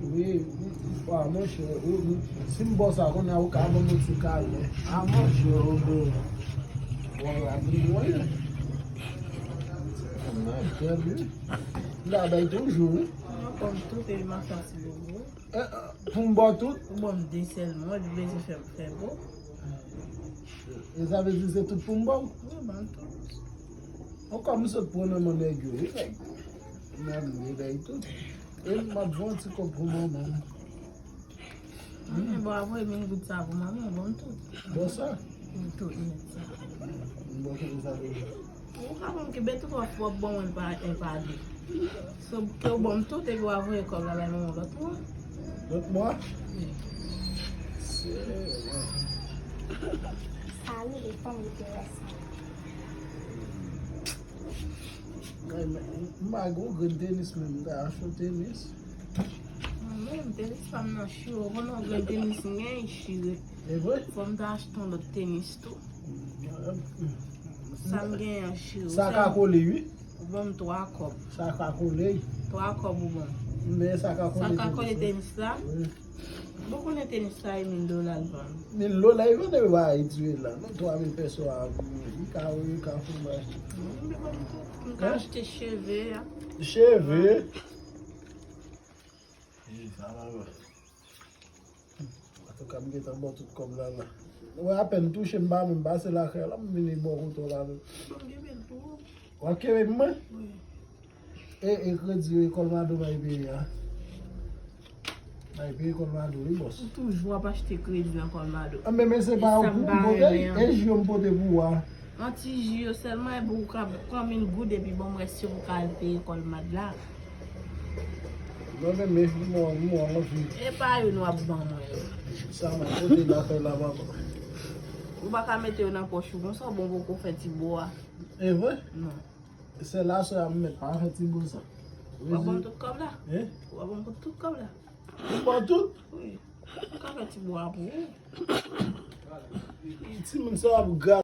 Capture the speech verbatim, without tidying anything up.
Wi, wi, wi, a, monchè, wi, wi. Si m ba w sa, kounye a ou ka ban m yon ti kalè. A, monchè, wi, wi. Bon, la, di mwen. Mwen, trè byen. M ta bay toujou, wi. Mwen kòm tout, e m a fè ti bobo. Eh, eh, pou m ba w tout? Ou ban m de sèlman, ou bezwen fè m fè bon. E sa vle di se tout pou m ba w? Wi, ban m tout. Ankò m sot pran nan men nèg yo, wi, nèg. Nan men nèg tout. E m ap jwenn ti kòb pou manman m. Mwen, bon, apre mil goud sa pou manman, bon, tout. Bon sa? M tout nèt sa. M bon, kote sa deja? Ou ka ban m kenbe tout, w ap, w ap ban mwen pa, en pa de. So, ke w ban m tout, epi w ap voye kòb la bay manman lòt mwa. Lòt mwa? Wi. Se, sa, nou de fanm enteresan. Ay, men, m pa gen yon grenn tenis menm, m ta achte yon tenis. Mwen menm, tenis pa m nan chire, ou konnen yon grenn tenis m genyen chire. E vre? Fò m ta achte yon lòt tenis tou. Sa m genyen an chire. Sa ka kole, wi. Ou ban m twa kòb. Sa ka kole. Twa kòb ou ban m. Men sa ka kole. Sa ka kole tenis la? Wi. Bon, konnen tenis sa e mil dola l vann. Mil dola, e vann e ba Ayiti la. Non, twa mil pèso a, li ka, li ka fè bay. M ka achte cheve a. Cheve? Wi, sa va, wi. Antouka, m gentan ba w tout kòb la, la. Ou wè, apèn touche, m pa menm pase lakay la, m vini bò kote w la, menm. Bon, m gentan tou. W ap kenbe mwen? Wi. E, e kredi ekòl Mado bay peye a? Bay peye ekòl Mado, wi, bòs. Ou toujou ap achte kredi nan Colmado. A, men, men se pa ou pou m pote, e ji yo m pote pou ou a. Yon ti ji yo sèlman, epi ou ka pran mil goud, epi ban m rès yo pou ka al peye Colmado la. Non, men, men, mwen, mwen anvi. E pa yo nou ap ban mwen yo. Sa mwen pote lakay la, papa. Ou pa ka mete yo nan pòch ou konsa, ou bon poko fè ti bo a. E vre? Non. Se la sè a m mèt pa fè ti bo sa. W ap ban m tout kòb la? Hein? W ap ban m tout kòb la? Ou ban tout? Wi. M ka fè ti bo a pou ou. Timoun sa ap gade.